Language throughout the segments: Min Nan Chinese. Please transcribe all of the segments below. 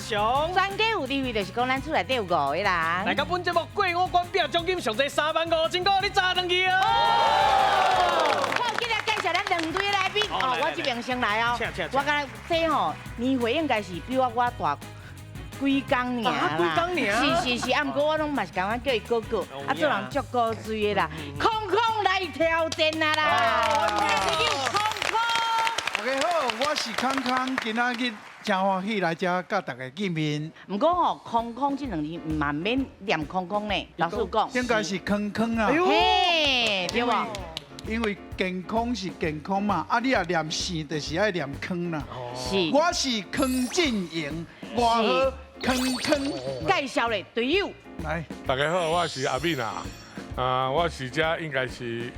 雄。全家有智慧，就是講咱厝內底有五個人。來到本節目過五關拼獎金上濟3萬5千塊，你炸轉去哦！好，今日介紹咱兩隊來賓哦，我這邊先來哦。我感覺這吼年歲應該是比我大幾工爾啦。幾工爾。是是是，啊，毋過我攏嘛是共阮叫伊哥哥，啊，做人足古錐的啦。空空來挑戰啊啦！空空。大家好，我是康康，今仔日真歡喜來遮佮大家見面。毋過吼，空空這兩字嘛毋免念空空呢，老師講。應該是康康啊。嘿，對無？因為健康是健康嘛，啊，你若念姓就是愛念康啦。是。我是康振榮，外號康康。介紹咧，隊友。來，大家好，我是阿敏啊。啊，我是遮應該是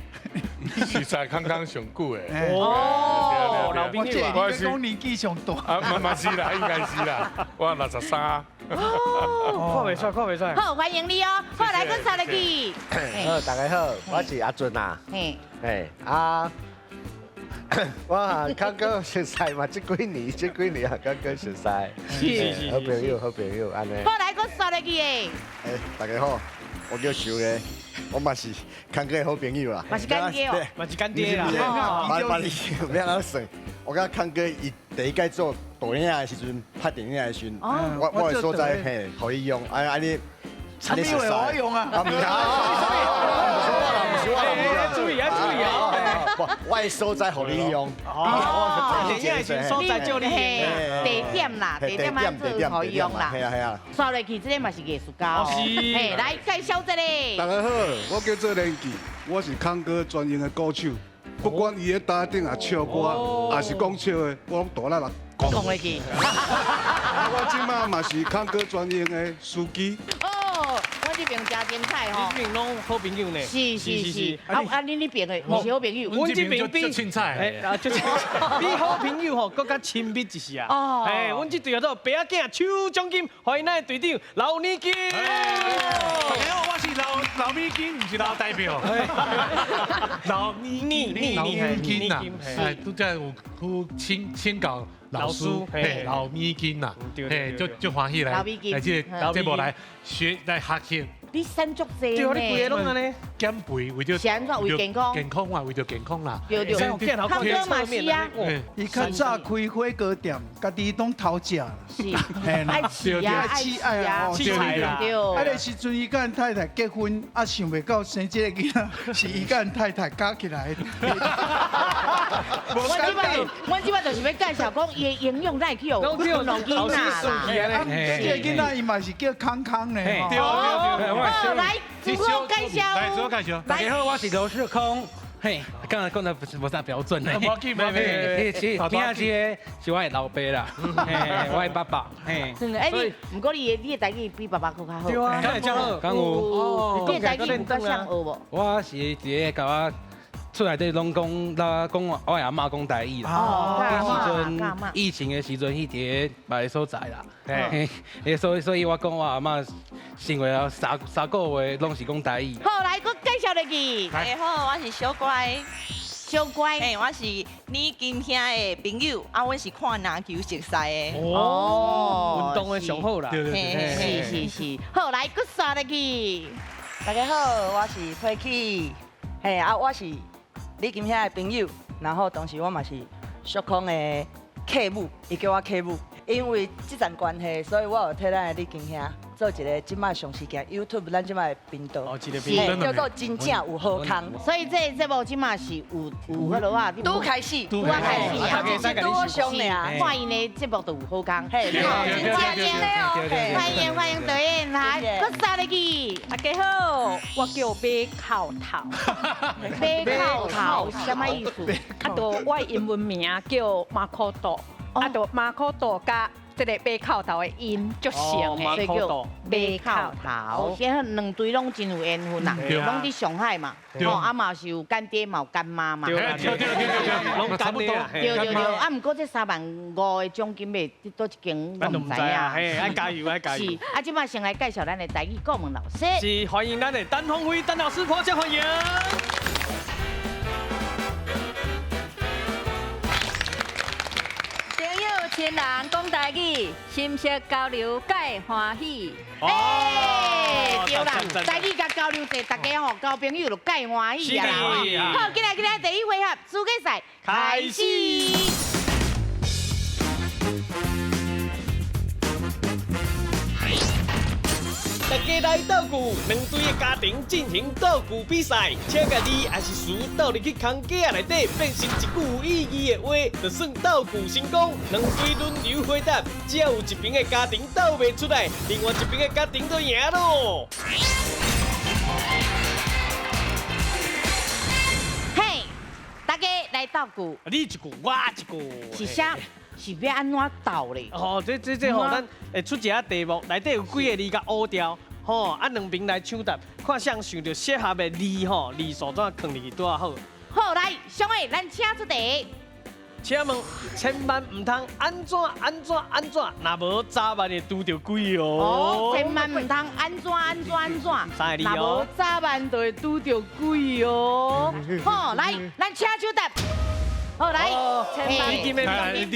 是在康康上久的。哦，老朋友。我是講年紀上大。啊，嘛是啦，應該是啦，我63。哦，看袂出來，看袂出來。好，歡迎你哦。好，來，閣插入去。好，大家好，我是阿俊啊。嘿。嘿，啊，我康哥熟似嘛，這幾年，這幾年啊，康哥熟似。是是。好朋友，好朋友，按呢。好，來，閣刷入去的。哎，大家好，我叫秀的。我嘛是康哥的好朋友啦，嘛是乾爹哦，嘛是乾爹啦。嘛嘛是欲按怎算？我佮康哥伊第一擺做導演的時陣，拍電影的時陣，我的所在嘿，予伊用，啊啊你，啥物話我用啊？啊，毋是啊，毋是我啦，毋是我啦，注意啊注意啊！我的所在予你用，哦，電影的時陣所在借你用，地點啦，地點啊做予伊用啦。係啊係啊。刷落去這個嘛是藝術家哦。嘿，來介紹這個。大家好，我叫做連記，我是康哥專用的鼓手，不管伊咧台頂啊唱歌，還是講笑的，我攏大力來講。講落去。我這馬嘛是康哥專用的司機。哦，我這邊真精彩吼。這邊攏好朋友呢。是是是。啊啊，恁那邊的毋是好朋友。阮這邊比凊彩，啊，比好朋友吼，閣較親密一些啊。哦。哎，阮這隊叫做白仔囝抽獎金，歡迎咱的隊長劉美金。大家好，我是劉美金，毋是劉代表。劉美劉美金啊，哎，拄才有去請請教老師，嘿，劉美金呐，嘿，足足歡喜來來這個節目來學來學習。你瘦足濟呢？對，你規個攏按呢。減肥為著是按怎為健康？健康啊，為著健康啦。對對。康哥嘛是啊。伊較早開火鍋店，家己攏偷食。是。愛吃啊，愛吃啊，吃菜啦。對。啊，彼時陣伊佮𪜶太太結婚，啊想袂到生這個囡仔，是伊佮𪜶太太加起來。我這擺就是欲介紹講伊的營養哪會去予老囡仔啦。這個囡仔伊嘛是叫康康呢。對對對。好，來自我介紹。來自我介紹。大家好，我是劉世空。嘿，剛才講的不是無啥標準呢。無要緊，無要緊。其實邊仔這個是我的老爸啦，我的爸爸。嘿，真的，哎你，毋過你的台語比爸爸閣較好。對啊，敢會遮好？敢有。你的台語有較像學無？我是一個共我厝內底攏講，啦講我的阿嬤講台語啦。哦，彼時陣疫情的時陣去佇別个所在啦。嘿，所以我講我阿嬤生活了3個月攏是講台語。好，來，閣介紹落去。大家好，我是小乖。小乖。嘿，我是李金兄的朋友，啊，阮是看籃球熟似的。哦，運動的上好啦。對對對。是是是。好，來，閣刷落去。大家好，我是佩奇。嘿，啊，我是李金兄的朋友，然後同時我嘛是淑空的客母，伊叫我客母，因為這層關係，所以我有替咱的李金兄做一個這擺上試鏡 YouTube 咱這擺的頻道，叫做真正有好康。所以這個節目這擺是有彼落啊，拄開始，拄開始啊，拄上爾，看𪜶的節目就有好康。嘿，真正的哦，歡迎歡迎導演來，閣三入去。大家好，我叫馬扣頭。馬扣頭，啥物意思？啊，就我的英文名叫馬可多，啊，就馬可多佮這個馬扣頭的音足像的，所以叫馬扣頭。現兩隊攏真有緣分啦，攏佇上海嘛，吼，啊嘛是有乾爹嘛有乾媽嘛。對對對對對，攏差不多。對對對，啊，毋過這3萬5的獎金欲佇佗一間，我毋知影。嘿，愛加油，愛加油。是，啊，這擺先來介紹咱的台語顧問老師。是，歡迎咱的陳鴻輝陳老師，拍掌歡迎。朋友，亲人讲台语，心色交流盖欢喜。哎，对啦，台语佮交流者，大家吼交朋友就盖欢喜啊啦。好，今日今日第一回合资格赛开始。大家来斗句，两队的家庭进行斗句比赛，请共字抑是词斗入去空格仔内底，变成一句有意义的话，就算斗句成功。两队轮流回答，只要有一边的家庭斗袂出来，另外一边的家庭就赢咯。嘿，大家来斗句，你一句，我一句，是啥？是欲按怎斗咧？哦，这吼，咱会出一个题目，内底有几个字共乌掉，吼，啊两边来抢答，看谁想著适合的字吼，字数怎囥入去拄仔好。好，来，上位，咱请出题。请问，千万毋通按怎按怎按怎，若无早晚会拄著鬼哦。哦，千万毋通按怎按怎按怎，若无早晚就会拄著鬼哦。好，来，咱请手答。好，来，你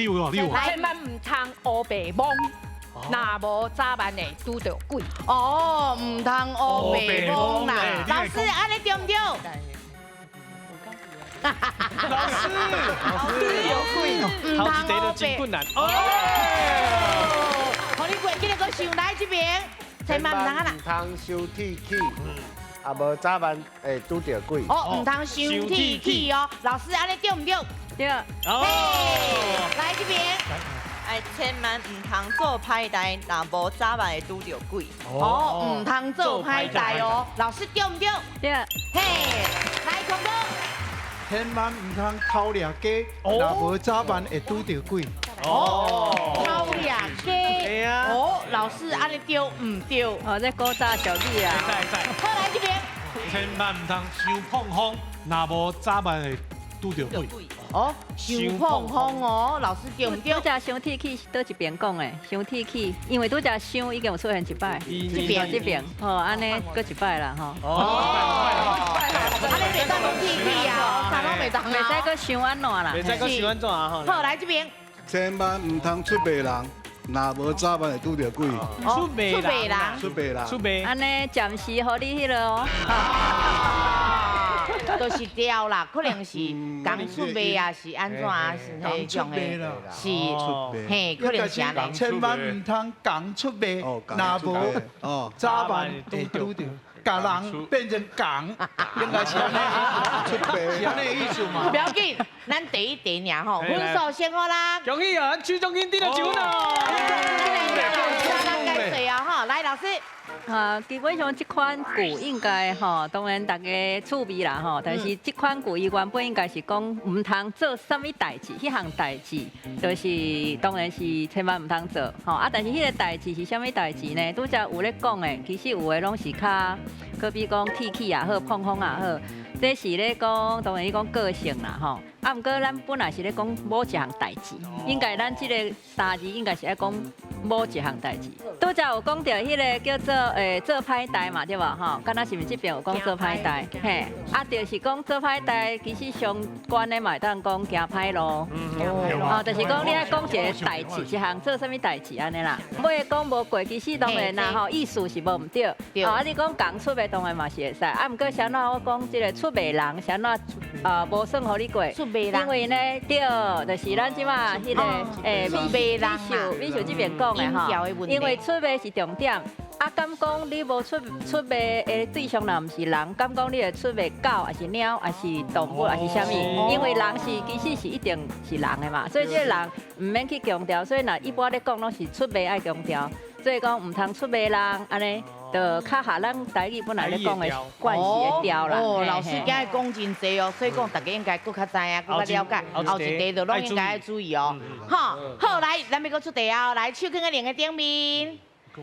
有哦，你有。千万毋通乌白摸，若无早晚会拄著鬼。哦，毋通乌白摸啦。老师，按呢对毋对？老师，老师有鬼，头一题就真困难。哦，予你过，今日阁想来这边，千万毋通啊啦。毋通伤铁齿，啊无早晚会拄著鬼。哦，毋通伤铁齿哦。老师，按呢对毋对？对。哦，来这边。哎，千万毋通做歹代，若无早晚会拄著鬼。哦，毋通做歹代哦。老师对毋对？对。嘿，来，康哥。千万毋通偷掠鸡，若无早晚会拄著鬼。哦，偷掠鸡。哦，老师按呢对毋对？哦，这古早俗语啊。好，来这边。千万毋通伤膨风，若无早晚会拄著鬼。哦，伤膨风哦，老师对毋对？拄才伤铁齿是佗一边讲的？伤铁齿，因为拄才伤已经有出现一摆，这边这边，吼，按呢阁一摆啦，吼。哦，按呢袂当讲铁齿啊，啥拢袂当，袂使阁伤按怎啦？袂使阁伤按怎啊？好，来这边。千万毋通出卖人，若无早晚会拄著鬼。出卖人，出卖人，出卖。按呢暂时予你彼个哦。就是掉啦，可能是共出卖啊，是按怎啊，是彼种的，是，嘿，可能是按呢。千万毋通共出卖，若无早晚会拄著，共人变成共，应该是按呢，出卖是按呢意思嘛。不要紧，咱第一题尔吼，分数先予啦。恭喜啊，咱区中心得了奖咯。咱该谁啊？吼，来老师。啊，基本上这款句应该吼，当然大家趣味啦吼，但是这款句伊原本应该是讲毋通做啥物代志，彼项代志就是当然是千万毋通做吼啊。但是彼个代志是啥物代志呢？拄才有咧讲的，其实有的拢是较，可比讲铁齿也好，膨风也好，这是咧讲当然伊讲个性啦吼。啊，毋过咱本来是咧讲某一项代志，应该咱这个三字应该是爱讲某一项代志。拄才有讲到彼个叫做做歹代嘛，对无吼？敢若是毋是这边有讲做歹代？嘿，啊，就是讲做歹代，其实相关的嘛会当讲行歹路。哦，就是讲你爱讲一个代志，一项做啥物代志按呢啦。尾讲无过，其实当然啦吼，意思是无毋对。哦，啊，你讲共出卖当然嘛是会使。啊，毋过啥怎我讲这个出卖人，啥怎啊无算予你过。因为呢，对，就是咱这马彼个美秀美秀这边讲的吼，因为出卖是重点。啊，敢讲你无出卖的对象，若毋是人，敢讲你会出卖狗，抑是猫，抑是动物，抑是啥物？因为人是其实是一定是人的嘛，所以这个人毋免去强调。所以若一般咧讲，拢是出卖爱强调，所以讲毋通出卖人，按呢就较合咱台语本来咧讲的惯势的调啦。哦，老师今日讲真济哦，所以讲大家应该阁较知影，阁较了解，后一题就拢应该爱注意哦。好，好来，咱欲阁出题哦，来手囥佇两个顶面。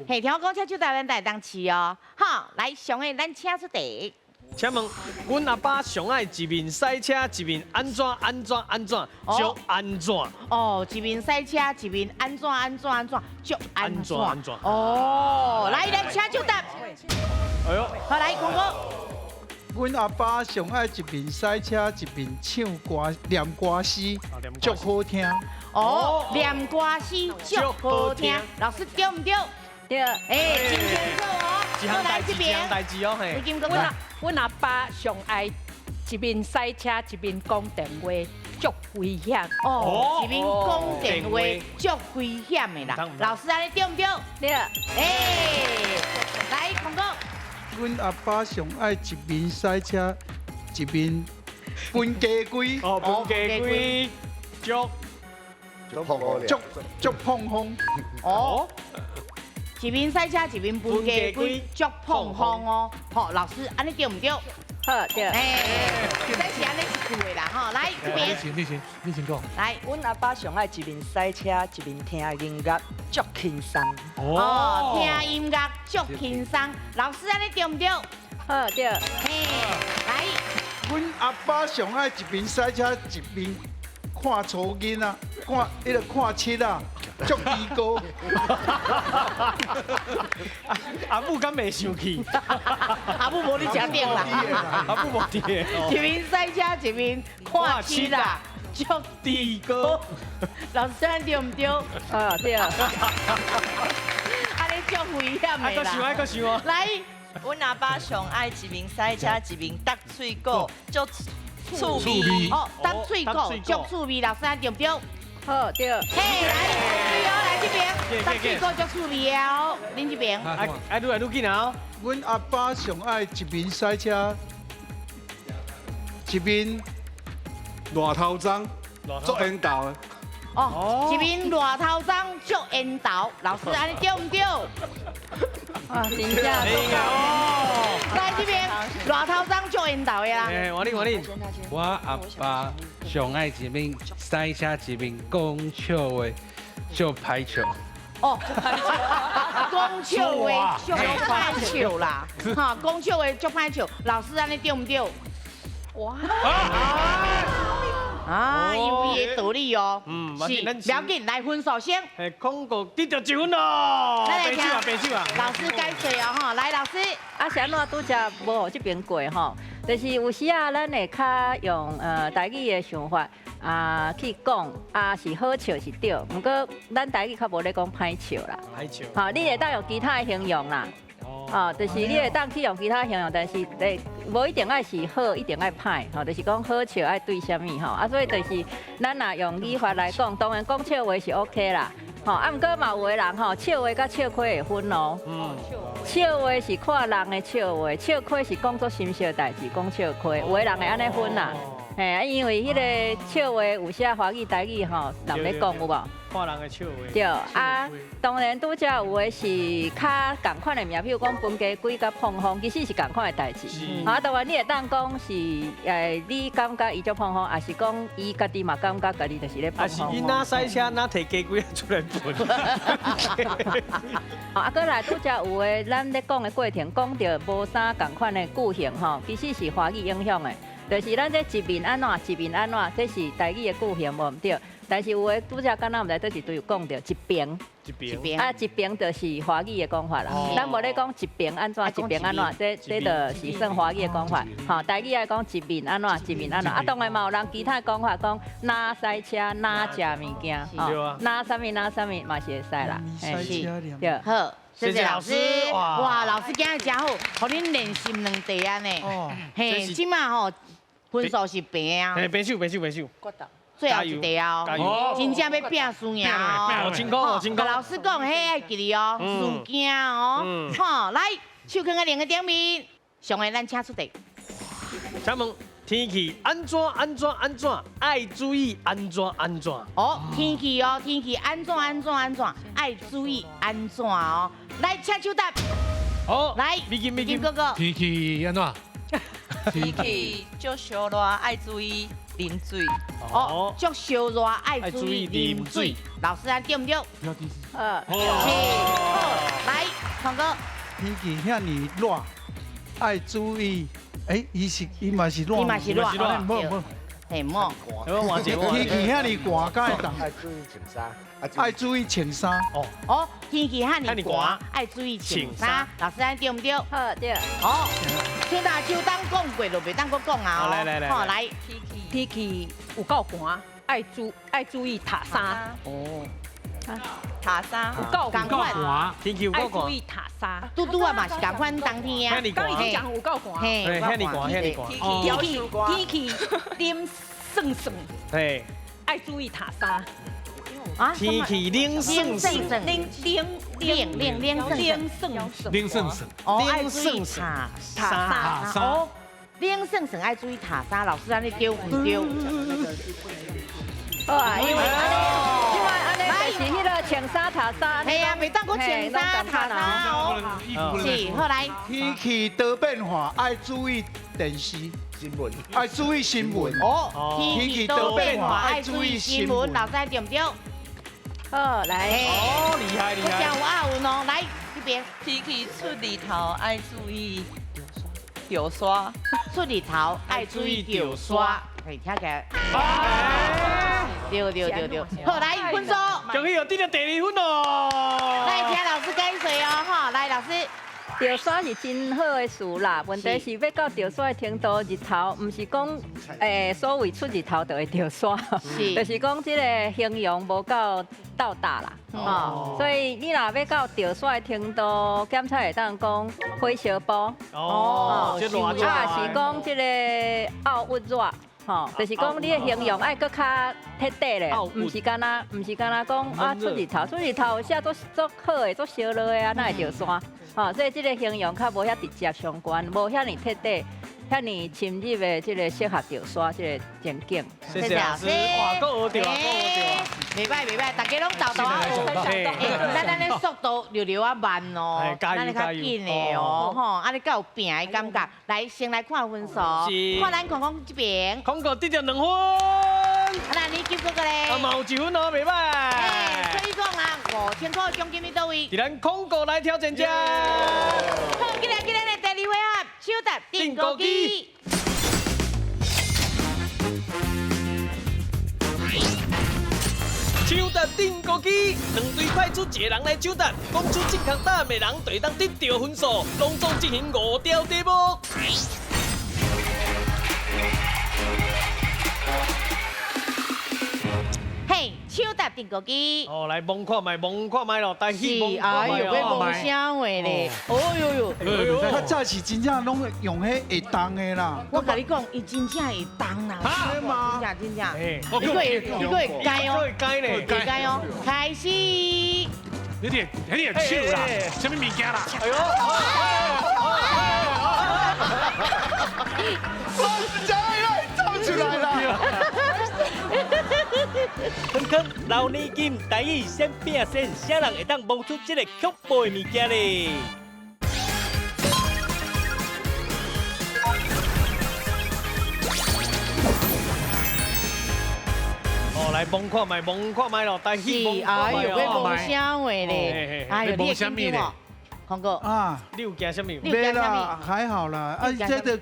嘿，听我讲，请手台湾台当试哦。好，来，上个咱请出题。请问，阮阿爸上爱一面驶车，一面按怎按怎按怎，足按怎？哦，一面驶车，一面按怎按怎按怎，足按怎？按怎？哦，来，咱请手答。哎呦，好，来，康哥。阮阿爸上爱一面驶车，一面唱歌、念歌诗，足好听。哦，念歌诗足好听，老师对毋对？对，哎，真清楚哦。一项代志，一项代志哦，嘿。阮阿爸上爱一面驶车一面讲电话，足危险。哦，一面讲电话足危险的啦。老师按呢对毋对？对。哎，来，孔哥。阮阿爸上爱一面驶车一面分鸡龟。哦，分鸡龟，足足足碰风。哦。一面驶车一面分鸡龟，足碰风哦。好，老师，按呢对毋对？好，对。哎，这是按呢一句的啦，吼。来这边。你先，你先，你先讲。来，阮阿爸上爱一面驶车一面听音乐，足轻松。哦，听音乐足轻松。老师，按呢对毋对？好，对。嘿，来。阮阿爸上爱一边驶车一边看草囡仔，看彼个看册仔。足低高，阿母敢袂生气？阿母无咧食顶啦，阿母无伫。一面驶车一面看书啦，足低高。老师对毋对？啊对。按呢足危险的啦。爱阁想哦。来，阮阿爸上爱一面驶车一面搭喙果，足趣味。哦，搭喙果足趣味，老师对毋对？好，对。嘿，来，对哦，来这边，搭水果足趣味的哦，恁这边。哎，愈来愈紧啊！阮阿爸上爱一面驶车，一面热头鬃，足缘投的。哦，一面热头鬃足缘投，老师按呢对毋对？啊，真正。哦。来这边，热头鬃足缘投的啦。哎，王丽，王丽。我阿爸上爱一面驶车一面讲笑话，足歹笑。哦，讲笑话足歹笑啦，哈，讲笑话足歹笑。老师按呢对毋对？哇！啊，有伊的道理哦。嗯，是，不要紧，来分数先。哎，孔哥得到一分咯。来来听，白手啊，老师解说哦吼，来老师。啊，是按怎拄才无予这边过吼？就是有时啊，咱会较用台语的想法啊去讲，啊是好笑是对，毋过咱台语较无咧讲歹笑啦。歹笑。吼，你会当用其他的形容啦。哦，就是你会当去用其他形容，但是欸，无一定爱是好，一定爱歹，吼，就是讲好笑爱对啥物吼，啊，所以就是咱若用语法来讲，当然讲笑话是 OK 啦，吼，啊，毋过嘛有的人吼，笑话佮笑亏会分哦。笑话是看人的笑话，笑亏是讲做心事的代志，讲笑亏，有的人会按呢分啦。嘿，啊，因为彼个笑话有时华语、台语吼，人咧讲有无？看人的笑话。对啊，当然拄才有的是较仝款的名，比如讲分鸡龟佮碰风，其实是仝款的代志。啊，当然你会当讲是，你感觉伊足碰风，抑是讲伊家己嘛感觉家己就是咧碰风。啊，是伊若驶车，若提鸡龟出来分。啊，阁来拄才有的，咱咧讲的过程，讲著无啥仝款的句型吼，其实是华语影响的。就是咱这一面按怎，一面按怎，这是台语的句型无毋对。但是有的拄才敢若毋知佗一队有讲著一边，一边，啊一边就是华语的讲法啦。咱无咧讲一边按怎，一边按怎，这就是算华语的讲法。吼，台语爱讲一面按怎，一面按怎。啊，当然嘛有人其他讲法讲哪驶车哪食物件，吼，哪啥物哪啥物嘛是会使啦。是，对。好。谢谢老师，哇，老师今日真好，予恁练习两题按呢。嘿，这马吼分数是平啊。嘿，平手，平手，平手。最后一题哦，真正欲拼输赢哦。成功，成功。老师讲，彼爱记哩哦，输惊哦。好，来，手囥佇两个顶面，上个咱请出题。请问天气按怎按怎按怎，爱注意按怎按怎。哦，天气哦，天气按怎按怎按怎，爱注意按怎哦。来，请手答。好，来，美金美金哥哥。天气按怎？天气足烧热，爱注意啉水。哦，足烧热，爱注意啉水。老师，按对毋对？是。好，来，康哥。天气遐尔热，爱注意。哎，伊是伊嘛是热，伊嘛是热，无无，嘿无。天气遐尔寒，敢会当？爱注意穿衫，爱注意穿衫。哦哦，天气遐尔寒，爱注意穿衫。老师，按对毋对？好对。好，春夏秋冬讲过就袂当阁讲啊。来来来，好来。天气有够寒，爱注意塔沙。哦。塔沙有够共款，天气有够爱注意塔沙。拄拄啊嘛是共款冬天啊。刚已经讲有够寒。嘿，遐尔寒，遐尔寒。天气冷酸酸。嘿。爱注意塔沙。啊！天气冷酸酸，冷冷冷冷冷冷酸酸，冷酸酸。哦，爱注意塔沙。哦，冷酸酸爱注意塔沙，老师按呢对毋对？好啊，因为按呢，因为按呢就是彼个穿衫塔衫。嘿啊，袂当阁穿衫塔衫哦。是，好来。天气多变化，爱注意电视新闻，爱注意新闻。哦，天气多变化，爱注意新闻。老师对毋对？好，来。哦，厉害厉害。我讲有押韵哦，来这边。天气出日头，爱注意掉沙。出日头，爱注意掉沙。嘿，听起来。对对对对，好，来分数，恭喜又得到第二分哦。来听老师解说哦，哈，来老师。著沙是真好的事啦，问题是欲到著沙的程度，日头毋是讲所谓出日头就会著沙，就是讲这个形容无够到达啦，哦，所以你若欲到著沙的程度，检测会当讲火烧埔，哦，啊是讲这个奥郁热。吼，就是讲你的形容爱阁较彻底咧，毋是干焦，毋是干焦讲啊出日头，出日头有写足足好的，足烧热的啊，哪会著沙？吼，所以这个形容较无遐直接相关，无遐尔彻底，遐尔深入的这个适合著沙这个情景。谢谢老师，哇，阁学著啊，阁学著啊。袂歹袂歹，大家拢沓沓仔学。咱按呢速度略略仔慢哦，咱咧较紧的哦，吼，按呢较有拼的感觉。来，先来看分数，看咱空空这边。空哥得著2分。那你金哥哥咧？啊，嘛有1分哦，袂歹。哎，所以讲啊，5000块奖金伫佗位？伫咱空哥来挑战者。好，进来进来的第二回合，抢答钉孤机。抢答钉孤机，两队派出一个人来抢答，讲出这项答案的人就会当得著分数，拢总进行5条题目。嘿，抢答钉孤机。哦，来摸看觅，摸看觅咯，大戏摸看觅。哎呦，欲摸啥话咧？哦呦呦，较早是真正拢用彼会动的啦。我共你讲，伊真正会动啦。真吗？真正真正。你阁会，你阁会改哦，会改咧，会改哦。开始。你的，你的手啦，啥物物件啦？哎呦！我唔知啦，走出来啦。康康老年金台语先拼先，啥人会当摸出这个恐怖的物件咧？哦，来摸看觅，摸看觅咯，大戏摸看觅。哎呦，欲摸啥话咧？哎呦，你会紧张无？康哥啊，你有惊啥物？袂啦，还好啦。啊，这个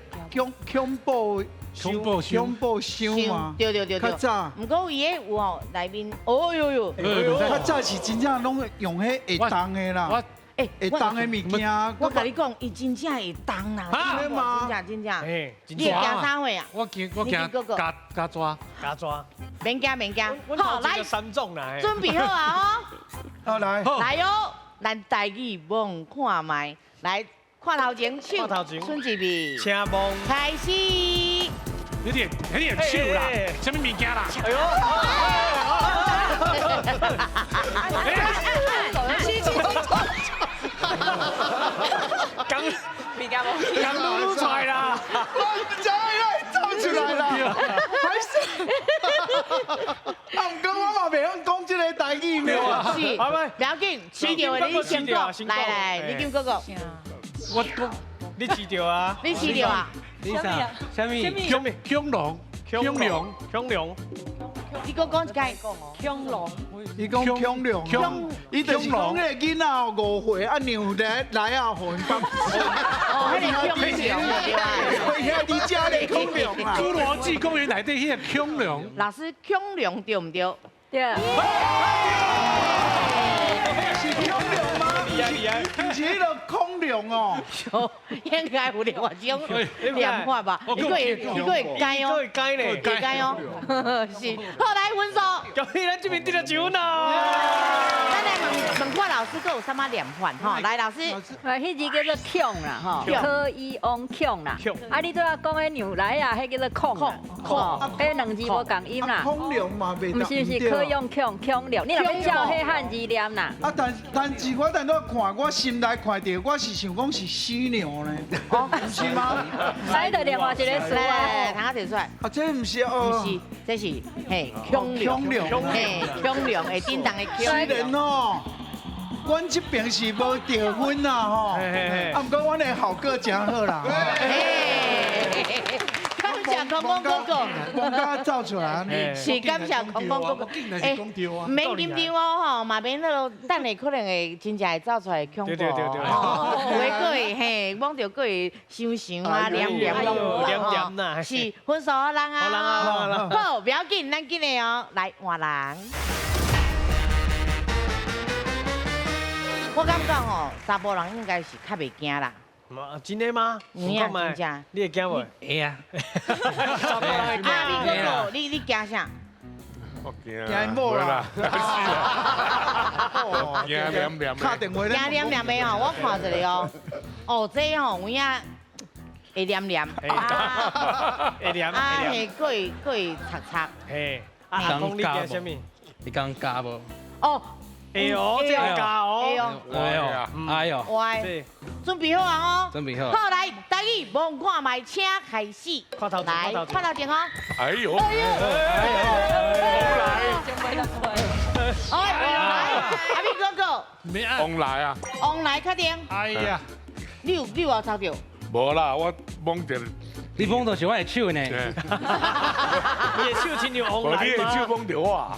恐怖。恐怖恐怖箱嘛，对对对对，较早。毋过伊个有吼内面，哦呦呦，较早是真正拢用彼会动的啦，会动的物件。我共你讲，伊真正会动啦，真吗？真正真正。你会惊啥货啊？我惊我惊加加抓加抓。免惊免惊，好来，三种啦，准备好啊吼。好来，来哦，咱台语摸看觅，来看头前手，顺一笔，请摸，开始。你的你的手啦，啥物物件啦？哎呦！刚刚撸出来啦！我唔知啦，走出来啦！还是啊，毋过我嘛袂晓讲这个台语呢。是，不要紧，试著的你先讲，来来，你金哥哥。我你试著啊？你试著啊？你啥？啥物？恐龙，恐龙，恐龙。你阁讲一摆。恐龙。伊讲恐龙，伊就是讲彼个囡仔5岁啊，娘来来啊，予𪜶放。哦，彼个恐龙对啊。遐伫遮咧恐龙啊。侏罗纪公园内底彼个恐龙。老师，恐龙对毋对？对。是恐龙吗？厲害厲害，毋是彼个孔龍哦，應該有另外一種念法吧？你閣會改哦，會改咧，會改哦，是。好，來分數，恭喜咱這邊得著一分啦。咱來問問看老師，閣有啥物念法？吼，來老師，啊，彼字叫做強啦，吼，可以往強啦。啊，你拄仔講的牛來啊，彼叫做孔，孔，彼兩字無仝音啦。孔龍嘛袂，毋是毋是，可用強強龍，你若欲照彼漢字念啦。啊，但是我等我看，我心內看著，我是想講是犀牛呢，毋是嗎？啊，彼就另外一个詞啊，通仔提出來。啊，這毋是哦，毋是，這是嘿強龍，嘿強龍會叮當的強。雖然哦，阮這邊是無得分啦吼，啊，毋過阮的效果誠好啦。感謝空空哥哥，王家走出來，是感謝空空哥哥。欸，毋免緊張哦吼，嘛免彼落等下可能會真正會走出來恐怖。對對對對。有的閣會嘿，摸著閣會想想啊，念念攏有啦。是分數予人啊。好，不要緊，咱緊的哦，來換人。我感覺吼，查埔人應該是較袂驚啦。真的嗎？有影真正。你會驚無？會啊。阿明哥哥，你驚啥？我驚。驚某啦。驚黏黏。打電話咧。驚黏黏的吼，我看一下哦。哦，這吼有影會黏黏。會黏。啊，嘿，閣會擦擦。嘿。啊，阿公你驚啥物？你講咬無？哦。會哦，這個咬哦。會哦。哎呦，哎呦。喂。準備好啊！哦，準備好。好，來，台語摸看覓，請開始。看頭來，看頭前哦。哎呦！哎呦！來，阿明哥哥。王來啊！王來確定。哎呀！你有有抽著？無啦，我摸著。你摸著是我的手呢。你的手親像王來嗎？你的手摸著我。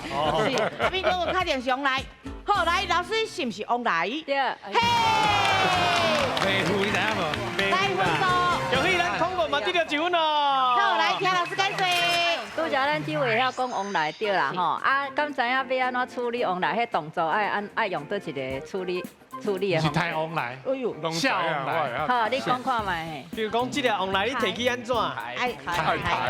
是，阿明哥哥確定是王來。好，來，老師是毋是王來？對。嘿。袂赴你知影無？來分數。恭喜咱空哥嘛得著一分哦。好，來聽老師解說。拄才咱只位曉講王來對啦吼，啊，敢知影欲按怎處理王來？彼動作愛按愛用佗一个處理處理的方法。是太王來，哎呦，下王來。好，你講看覓。比如講，這个王來你提起按怎？愛刣。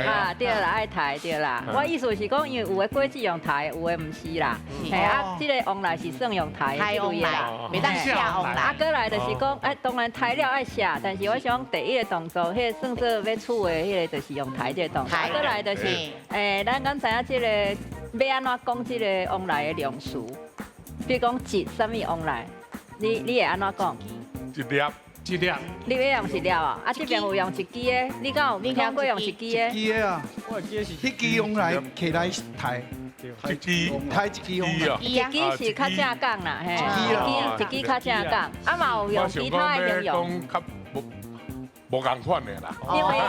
啊，對啦，愛刣對啦。我意思是講，因為有的果子用刣，有的毋是啦。嘿啊，這个王來是算用刣的這類啦，袂當下王來。啊，過來就是講，哎，當然刣了愛下，但是我想第一个動作，彼个算做欲處的彼个，就是用刣這个動作。過來就是，欸，咱敢知影這个欲按怎講這个王來的量詞？比如講一啥物王來，你會按怎講？一粒，一粒。你欲用一粒啊？啊，這邊有用一支的，你敢有聽過用一支的？一支的啊，我會記得是。彼支用來提來刣。一支，刣一支用。一支是較正講啦，嘿，一支較正講，啊嘛有用其他的形容。無仝款的啦，因為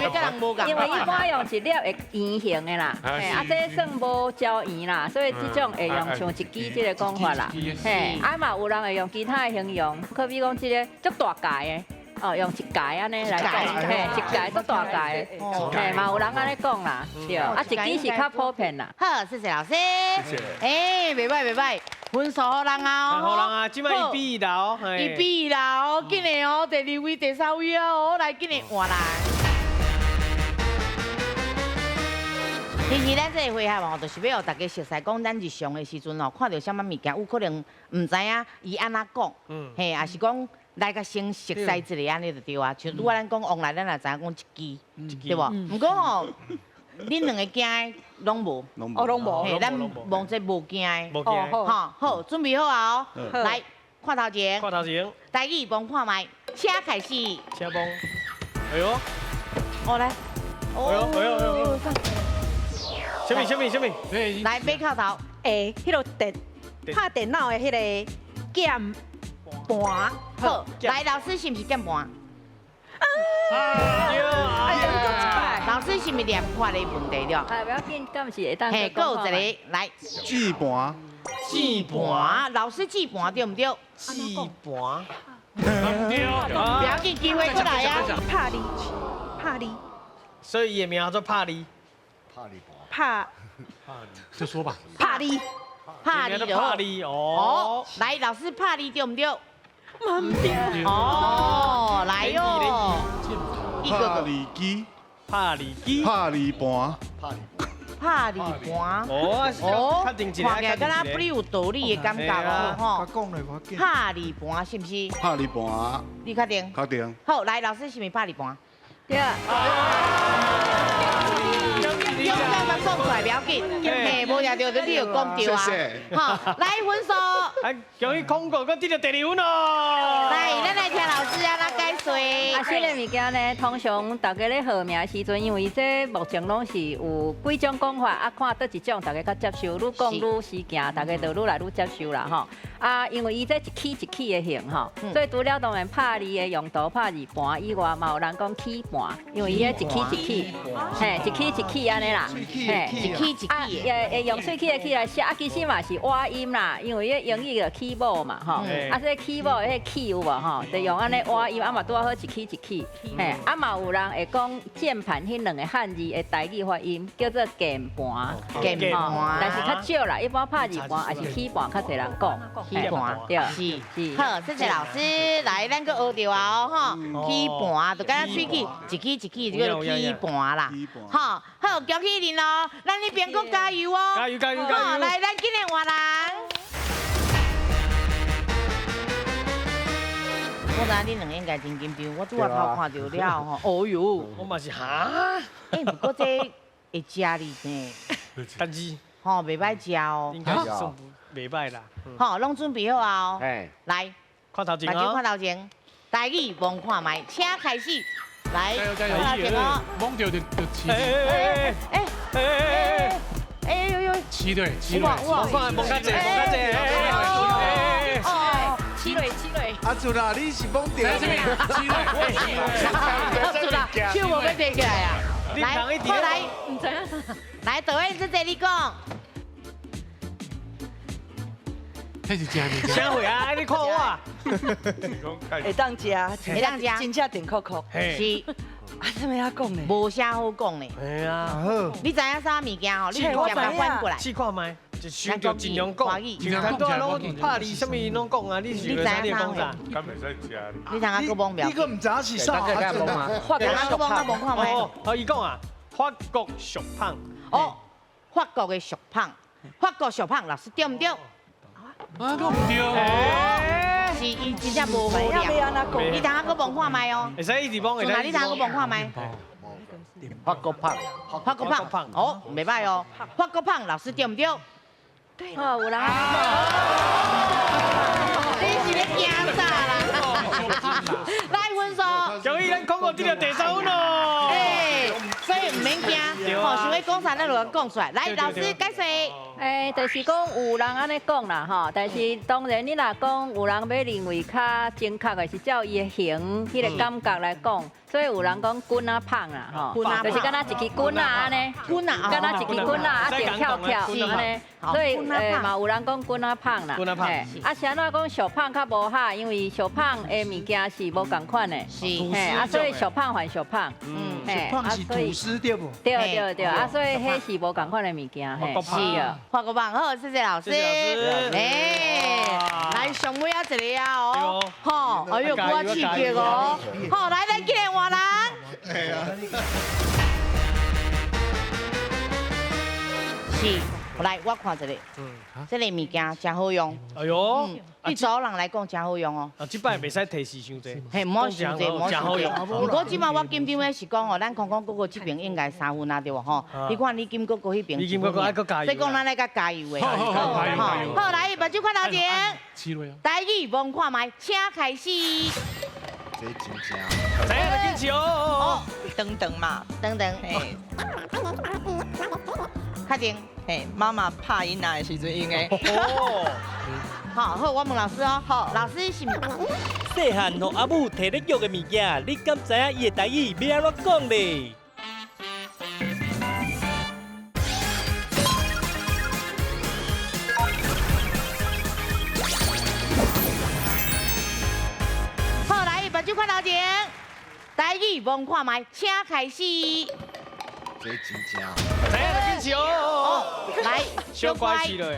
佮人無仝，因為一般用一粒會圓形的啦，嘿，啊這算無焦圓啦，所以這種會用像一支這个講法啦，嘿，啊嘛有人會用其他的形容，可比講這个足大塊的，哦，用一塊按呢來講，嘿，一塊足大塊的，嘿，嘛有人按呢講啦，對，啊一支是較普遍啦。好，謝謝老師。謝謝。欸，袂歹袂歹。分數予人啊！予人啊！這擺1比1啦哦，1比1啦哦，緊的哦，第二位、第三位哦，來緊的換人。其實咱這個回合哦，就是欲予大家熟似講，咱日常的時陣哦，看著啥物物件，有可能毋知影伊按怎講，嘿，也是講來共先熟似一下按呢就對啊。像拄仔咱講王來，咱也知影講一支，對無？毋過吼，恁兩个驚的攏無，哦，攏無，嘿，咱摸這無驚的，吼，好，準備好啊哦，來，看頭前，看頭前，台語摸看覓，請開始，請摸，哎呦，哦來，哎呦，哎呦，哎呦，啥物啥物啥物，來，馬口頭，欸，彼个電拍電腦的彼个鍵盤，好，來，老師是毋是鍵盤？老師是毋是念法的問題對？啊，不要緊，敢是會當。嘿，閣有一个來。鍵盤。鍵盤，老師鍵盤對毋對？鍵盤。對。不要緊，機會閣來啊。拍字，拍字。所以伊的名叫做拍字。拍字盤。拍。就說吧。拍字。拍字。拍字哦。來，老師拍字對毋對？哦，來喲，拍字機，拍字機，拍字盤，拍字盤。哦，確定一看起來敢若不有道理的感覺哦，吼。拍字盤是毋是？拍字盤。你確定？確定。好，來，老師是毋是拍字盤？對。勇敢嘛講出來不要緊，嘿，無掠著你就講著啊。好，來分數。哎，恭喜空哥閣得著第二分哦。來，咱來聽老師按怎解說。啊，這个物件呢，通常大家咧號名的時陣，因為這目前攏是有幾種講法，啊，看佗一種大家較接受，愈講愈時行，大家就愈來愈接受啦，吼。啊，因為伊這一起一起的形吼，所以除了當然拍字的用途，拍字盤以外，嘛有人講起盤，因為伊個一起一起，嘿，一起一起按呢啦，嘿，一起一起，啊，會用喙齒的起來寫，啊，其實嘛是倚音啦，因為伊個英語叫起母嘛，吼，啊，所以起母彼個起有無吼，就用按呢倚音，啊嘛拄好一起一起，嘿，啊嘛有人會講鍵盤彼兩個漢字的台語發音叫做鍵盤，鍵盤，但是較少啦，一般拍字盤抑是起盤較濟人講。起盤，對，是，好，謝謝老師，來，咱閣學著啊，吼，起盤就敢若喙齒一起一起，就叫做起盤啦，吼，好，恭喜恁哦，咱呢邊閣加油哦，加油加油加油，來，咱今日換人。我知影恁兩个應該真緊張，我拄仔頭看著了吼，哦喲，我嘛是哈，欸，不過這會食哩呢，但是，吼，袂歹食哦，應該是算袂歹啦，吼，攏準備好啊哦，來，看頭前哦，看頭前，台語摸看覓，請開始，來，看頭前哦，摸著就起，哎哎哎哎呦呦，起對，起對，摸看摸較濟，摸較濟，哦，起落起落。阿祖啦，你是摸著？起落，阿祖啦，手無欲提起來啊！來，過來，毋知影啥。來，導演這這你講。這是食物件。啥貨啊？你看我。會當食，會當食，真正甜可可。是。啊，啥物仔講呢？無啥好講呢。係啊。你知影啥物件吼？你直接共反過來。試看覓。就想著盡量講，盡量講，攏拍字啥物攏講啊！你是你知影講啥？敢袂使食？你通啊閣摸苗？你閣毋知影是啥？法國閣摸閣摸看覓？哦，伊講啊，法國俗胖。哦，法國的俗胖，法國俗胖，老師對毋對？啊，閣毋對。是伊真正無好料。你通啊閣摸看覓哦？會使一直摸，會使。你通閣摸看覓？法國胖，法國胖，哦，袂歹哦。法國胖，老師對毋對？對，哦，有人。你是咧驚啥啦？來分數。恭喜咱空哥得著第三分哦。欸，所以毋免驚，吼，想欲講啥，咱就講出來。來，老師解釋。欸，就是講有人按呢講啦，吼，但是當然你若講有人欲認為較正確的是照伊的形，彼个感覺來講，所以有人講棍仔胖啦，吼，就是敢若一支棍仔按呢，棍仔，敢若一支棍仔啊，定翹翹按呢，所以嘛有人講棍仔胖啦，啊是按怎講俗胖較無哈，因為俗胖的物件是無仝款的，是，啊所以俗胖還俗胖，俗胖是吐司對無？對對對，啊所以彼是無仝款的物件，嘿，是啊。法國胖好，謝謝老師。欸，來上尾仔一個啊哦，吼，哎呦，夠刺激哦。好，來咱今日換人。是，來我看一下，這个物件真好用。哎呦，對查某人來講真好用哦。啊，這擺袂使提示傷濟。嘿，毋好傷濟，毋好傷濟。毋過這擺我緊張的是講吼，咱空空哥哥這邊應該3分啊對無吼？你看李金哥哥彼邊。李金哥哥愛閣加油。所以講咱愛閣加油的。好，好，來，目睭看頭前。台語摸看覓，請開始。這真正。知影就緊試哦。長長嘛，長長。確定。嘿，媽媽拍囡仔的時陣用的。哦。好，好，我問老師哦。好，老師是。細漢予阿母提咧約的物件，你敢知影伊的台語欲按怎講咧？好，來，目睭看頭前，台語摸看覓，請開始。這真正。知影就緊試哦。來，小乖試落。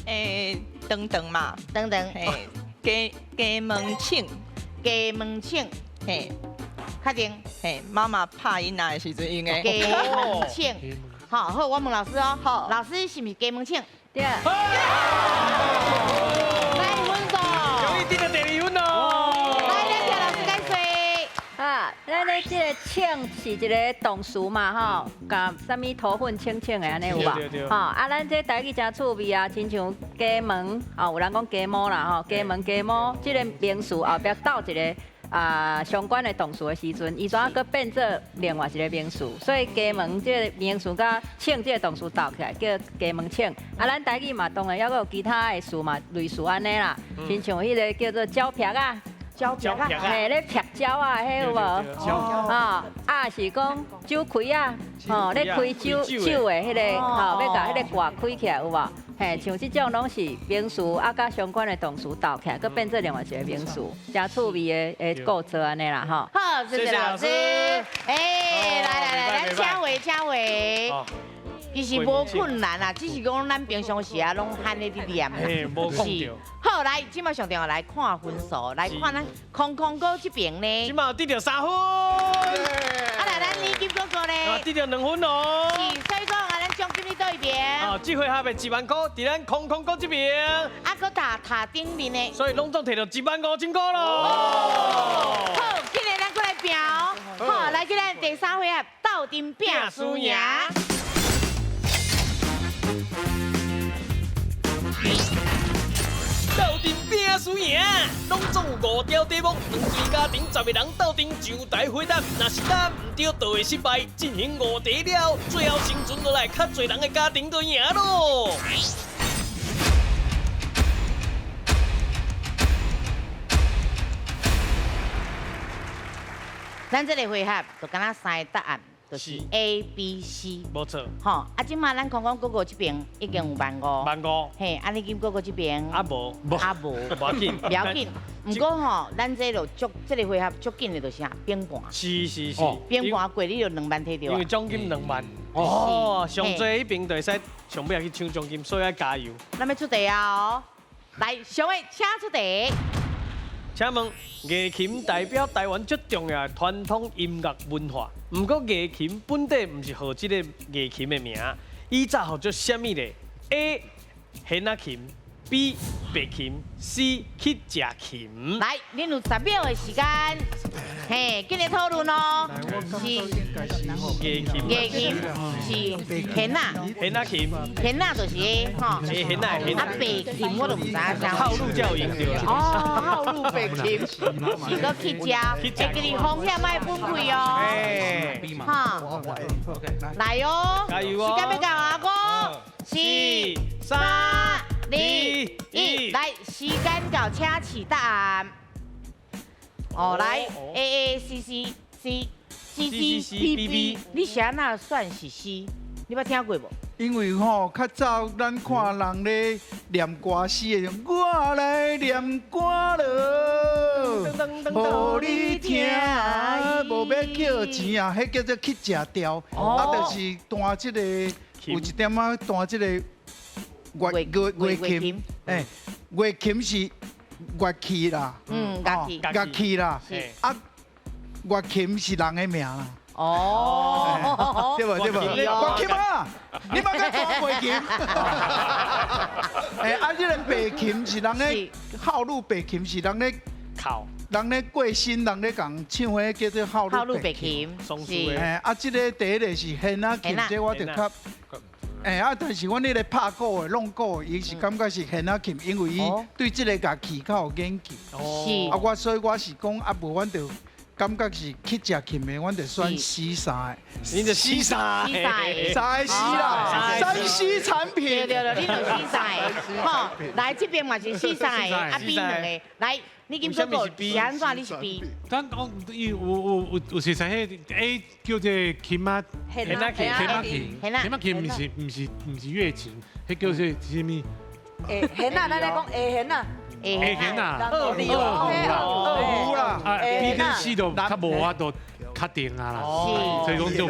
欸，長長嘛，長長。嘿，鸡鸡门请，鸡门请，嘿，确定？嘿，妈妈拍囡仔的时阵用的。鸡门请，好，好，我问老师哦，好，老师是毋是鸡门请？对。来分数。终于得到第二分咯。来，咱请老师解说。啊，咱咧这个请是一个动词嘛，吼，共啥物头粉请请的按呢有无？吼，啊，咱这台语真趣味啊，亲像鸡毛，哦，有人讲鸡毛啦，吼，鸡毛鸡毛，这个名词后壁斗一个啊相关的动词的时阵，伊怎阁变做另外一个名词？所以鸡毛这个名词佮请这个动词斗起来叫鸡毛请。啊，咱台语嘛当然犹阁有其他的词嘛，类似按呢啦，亲像彼个叫做蕉撇仔。蕉撇仔，嘿，咧撇蕉仔，彼有无？啊，啊是讲酒开仔，吼，咧开酒酒的彼个，吼，欲共彼个盖开起来有无？嘿，像这种拢是名词，啊，佮相关的动词斗起来，阁变做另外一个名词，诚趣味的的构造按呢啦，吼。好，谢谢老师。哎，来来来，咱请位请位。其实无困难啦，只是讲咱平常时啊，拢喊咧伫念啦。是。好，来，这马上重要来看分数，来看咱空空哥这边呢。这马得著3分。啊，来，咱李金哥哥呢？得著2分哦。是，所以讲啊，咱奖金伫佗一边？啊，这回合的1万块伫咱空空哥这边。啊，阁塔塔顶面的。所以拢总摕著1万5千块咯。好，今日咱阁来拼哦。好，来，这咱第3回合斗阵拼输赢。斗阵拼输赢，拢总有5条题目，两队家庭10个人斗阵上台回答，若是答毋对，就会失败。进行5题了，最后生存落来较济人的家庭就赢咯。咱这个回合就敢若3个答案。就是 A、B、C，无错。吼，啊，这马咱空空哥哥这边已经有1万5。1万5。嘿，啊，你金哥哥这边？啊无，啊无，无要紧，不要紧。毋过吼，咱这就足，这个回合足紧的，就是啥？冰盘。是是是。冰盘过你就2万摕著。因为奖金2万。哦，上济彼边就会使上尾去抢奖金，所以爱加油。咱欲出题啊哦！来，上位请出题。请问，月琴代表台湾最重要的传统音乐文化。毋过，月琴本底毋是号这个月琴的名，伊早号做啥物咧？A. 弦仔琴，B. 白琴，C. 去食琴。来，恁有10秒的时间，嘿，紧来讨论哦。是月琴，月琴是弦仔，弦仔琴，弦仔就是吼，弦仔弦仔。啊，白琴我都毋知影啥。套路才有用著啦。哦，套路白琴是阁去食，会记哩风险爱分开哦。哈，来哦，加油哦！时间欲到啊，5、4、3、2、1，来，时间到，请起答案。哦，来 A A C C C C C B B，你是按怎选是 C？你捌听过无？因为吼，较早咱看人咧念歌词的时，我来念歌咯，予你听，无欲扣钱啊，彼叫做去食调，啊，就是弹这个，有一点仔弹这个乐乐乐琴，哎，乐琴是乐器啦，乐器，乐器啦，啊，乐琴是人的名啦。哦，对无对无，乐琴啊，你莫阁弹白琴。哎，啊，这个白琴是人咧号路白琴是人咧靠，人咧过身，人咧共唱彼叫做号路白琴。是。哎，啊，这个第一个是弦仔琴，这我就较。哎啊，但是阮彼个拍鼓的、弄鼓的，伊是感觉是弦仔琴，因为伊对这个乐器较有研究。是。啊，我所以我是讲啊，无阮就。感觉是去食琴的，阮就选 C 三的。你就 C 三，三 C 啦，3C 产品。对对对，你就 C 三的，吼，来这边嘛是 C 三的，啊 B 两个，来，你金哥哥是按怎？你是 B？咱讲伊有有有有是啥？彼 A 叫做琴仔，弦仔琴，弦仔琴，弦仔琴，毋是乐琴，彼叫做啥物？弦仔，咱咧讲下弦仔。下弦啊，二胡啦，啊 B 跟 C 都较无法度确定啊啦，所以讲就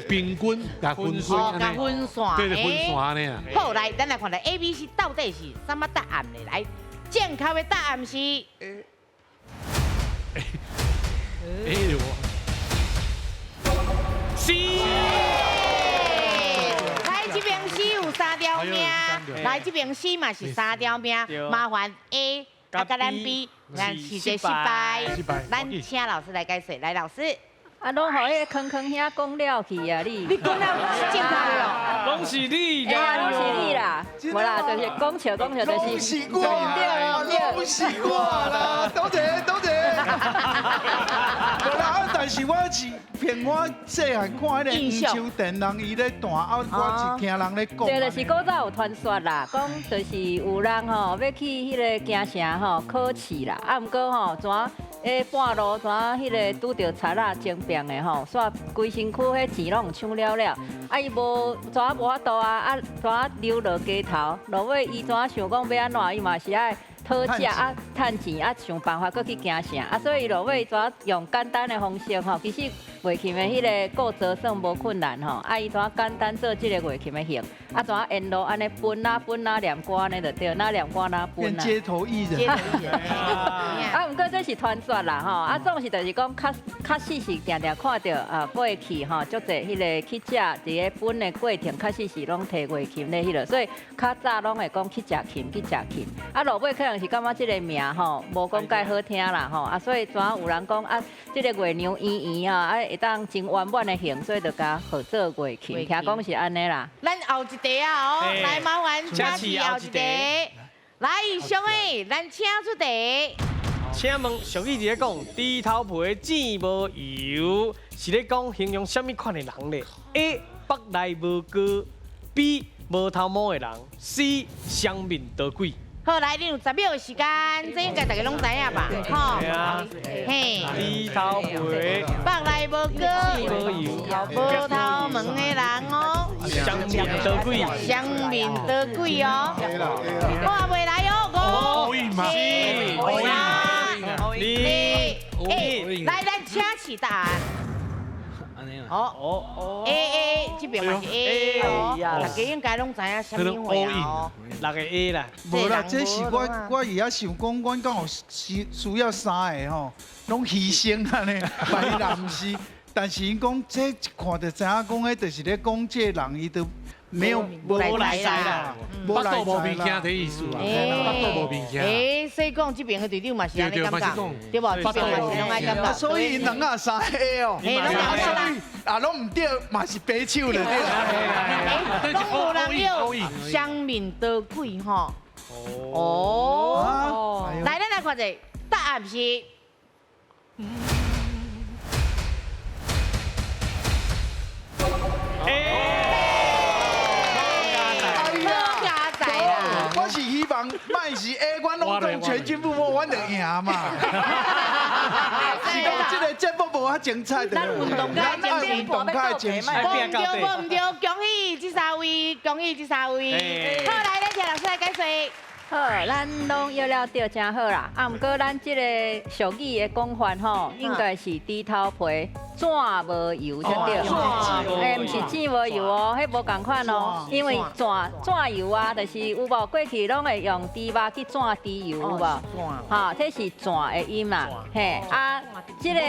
平均共分散，共分散，对对，分散按呢啊。好，来，咱来看咧 A、B、C 到底是啥物答案咧？来，正確的答案是。哎呦，C。來這邊 C 有三條命，來這邊 C 嘛是三條命，麻煩 A 啊，佮咱 B，咱是一個失敗。咱請老師來解釋，來老師。啊，攏予彼個康康兄講了去啊！你你講了正確哦，攏是你啦，攏是你啦，無啦，就是講笑講笑，就是攏是我啦，攏是我啦，多謝多謝。無啦，但是我是憑我細漢看彼個黃秋田人伊咧彈，啊，我是聽人咧講。對，就是古早有傳說啦，講就是有人吼欲去彼个京城吼考試啦，啊，毋過吼怎半路怎彼个拄著賊仔爭辯的吼，煞規身軀彼錢攏搶了了，啊伊無怎無法度啊，啊怎流落街頭，落尾伊怎想講欲按怎，伊嘛是愛討食啊，趁錢啊，想辦法閣去京城啊，所以落尾怎用簡單的方式吼，其實月琴的彼个構造算無困難吼，啊伊怎簡單做這个月琴的型，啊怎沿路按呢分啊分啊念歌按呢就對，哪念歌哪分啊。街頭藝人。啊，毋過這是傳說啦吼，啊總是就是講較確實是定定看著啊過去吼，足濟彼个去食佇咧分的過程，確實是攏提月琴咧彼落，所以較早攏會講去食琴去食琴，啊落尾可能是感覺這个名吼無講介好聽啦吼，啊所以怎有人講啊，這个月娘圓圓啊，啊會當真圓滿的形，所以就共號做月琴，聽講是按呢啦。咱後一題啊，哦，來麻煩請示後一題。來，上位，咱請出題。請問俗語佇咧講，豬頭皮剪無油，是咧講形容啥物款的人咧？A. 腹內無膏，B. 無頭毛的人，C. 雙面刀鬼。好，來，你有10秒的時間，這應該大家攏知影吧？吼，嘿，豬頭皮，腹內無膏，無頭毛的人哦，雙面刀鬼，雙面刀鬼哦，我還未來哦，五、四、三、二、一，來，咱請示答案。哦，A A 這邊嘛是 A 哦，大家應該攏知影啥物話哦。6个 A 啦。無啦，這是我伊遐想講，阮敢有需要三个吼，攏犧牲按呢，萬一若毋是，但是𪜶講這一看就知影講，彼就是咧講這个人伊都沒有無來財啦，無來無物件的意思啊，腹肚無物件。欸，所以講這邊的隊長嘛是按呢感覺，對無？這邊嘛是攏按呢感覺。所以兩啊三個哦，嘿，攏兩所以啊，攏毋對，嘛是白手了對。攏無人有雙面刀鬼吼。哦。來，咱來看者，答案是。我是希望莫是 A，阮攏總全軍覆沒，阮就贏嘛。是講這个節目無遐精彩的。咱運動較精神，無毋對，無毋對，恭喜這三位，恭喜這三位。好，來，咱請老師來解說。好，咱攏約了對，真好啦。啊，毋過咱這个俗語的講法吼，應該是豬頭皮紙無油才對。欸，毋是錢無油哦，彼無仝款哦。因為紙油啊，就是有無過去攏會用豬肉去轉豬油有無？吼，這是紙的音啦。嘿，啊，這个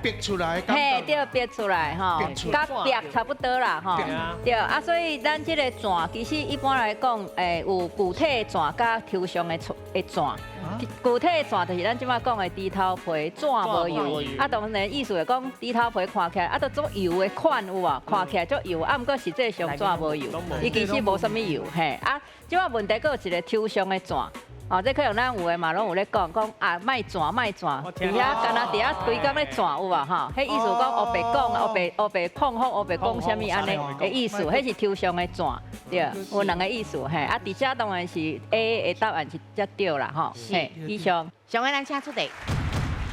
逼出來。嘿，對，逼出來吼，佮逼差不多啦吼。對，啊，所以咱這个紙其實一般來講，欸，有具體紙佮抽象的紙，具體的紙就是咱這擺講的豬頭皮紙無油，啊，當然意思會講豬頭皮看起來啊，都足油的款有無？看起來足油，啊，毋過實際上紙無油，伊其實無啥物油，嘿，啊，這擺問題閣有一個抽象的紙。哦，這可能咱有的嘛，攏有咧講講啊，莫轉莫轉，佇遐干焦佇遐規工咧轉有無吼？彼意思講烏白講，烏白烏白控風，烏白講啥物按呢的意思，彼是抽象的轉，對，有兩个意思嘿。啊，佇遮當然是 A 的答案是才對啦吼。嘿，以上。上个咱請出題。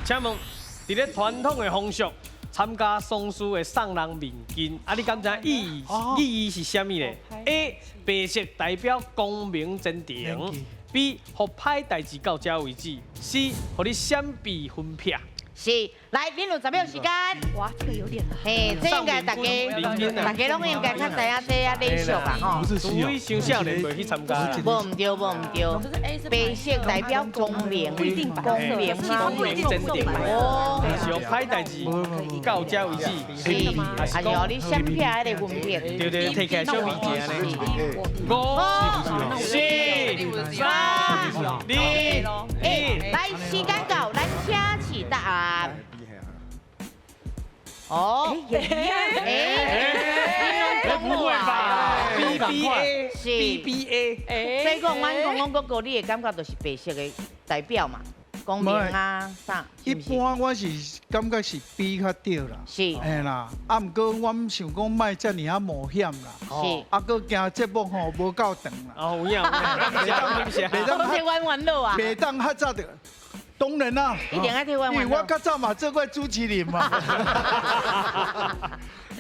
請問，佇咧傳統的風俗，參加喪事會送人面巾，啊，你敢知意義意義是啥物咧？A 白色代表光明前程。B，予歹代誌到遮為止。C，予你閃避分撇。是，來，恁有10秒時間。哇，這個有點難。嘿，這應該大家，大家攏應該較知影這啊禮數吧，吼。除非傷少年袂去參加。無毋對，無毋對。白色代表光明，光明光明前程。哦。是用歹代誌到這為止。是，還是予你閃避彼個分別。對對，提起來小物件呢。5、4、3、2、1，來，時間到，咱請示答案。哦，欸，不會吧？B B A 是 B B A，所以講，阮講講閣閣，你的感覺就是白色的代表嘛，光明啊啥。一般我是感覺是 B 較對啦，是，嘿啦，啊，毋過我想講莫遮爾仔冒險啦，是，啊，閣驚節目吼無夠長啦。哦，有影，袂當替阮煩惱啊，袂當較早著。當然啦，一定愛替阮因為我較早嘛做過主持人嘛，